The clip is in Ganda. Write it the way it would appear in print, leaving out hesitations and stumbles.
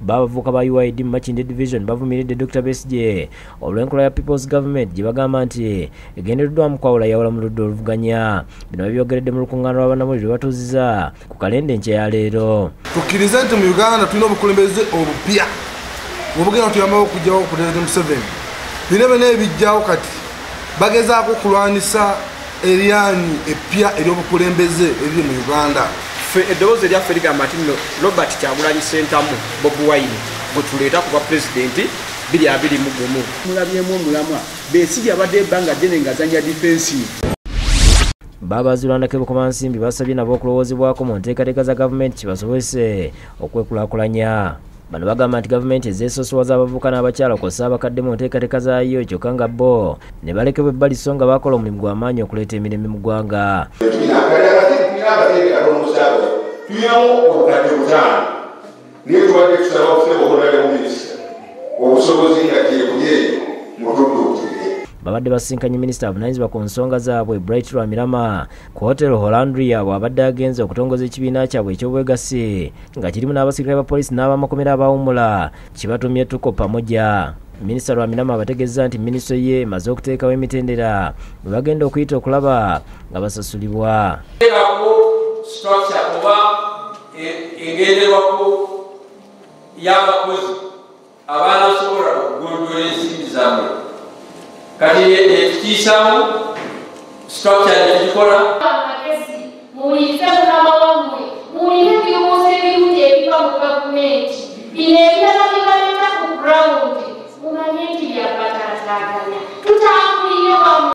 Babavuka ba UYD mu Makindye Division bavumiridde Dr. Besigye olw'enkola ya People's Government gye bagamba nti egendereddwamu kwawulayawula mu ludda oluvuganya. Bino babyogeredde mu lukuŋŋaana lw'abannamawulire lwe batuuzizza ku kalenda enkya ya leero. Tukkirize nti mu Uganda tulina obukulembeze obupya obugenda tuyambako okuggyawo Pulezidenti Museveni. Bino byonna ebijjawo kati bagezaako okulwanisa eryanyi eppya ery'obukulembeze eriri mu Uganda. Ffe eddoboozi eryaffe ligamba nti nno Robert Kyagulanyi Ssentamu Bobi Wine gwe tuleeta kuba pulezidenti 2021. Mulabyemu omulamwa Besigye abadde ebbanga ddene ng'azannya defensive. Baabazirwanako Bukomansimbi basabye nabo okulowoozebwako mu nteekateeka za gavumenti kibasobozese okwekulaakulanya. Bano bagamba nti gavumenti ezeesosowaza abavubuka n'abakyala kw'ossa abakadde mu nteekateeka zaayo, kyokka nga bo ne balekebwa ebbali so nga bakola omulimu gw'amaanyi okuleeta emirembe mu ggwanga. Tulinamu obukadde butaano, naye tubadde tusaba okusaba okulabira minisita obusobozi nga kyebuli mutudduukirire. Babadde basisinkanye minisita avunaanyizibwa ku nsonga zaabwe Bright Rwamirama ku Hotel Hollandria bw'abadde agenze okutongoza ekibiina kyabwe eky'obwegassi nga kirimu n'abasirikale ba poliisi n'abamakomera abawummula kibatumye Tuko Pamoja. Minisita Rwamirama abategeezza nti minisitule ye emaze okuteekawo emitendera bwe bagenda okuyita okulaba nga basasulibwa. Structure oba engenderwako y'abakozi abanasobola okugonjoola ensimbi zammwe. Kati etukiisaamu structure negikola. Amagezi muwulirize mukama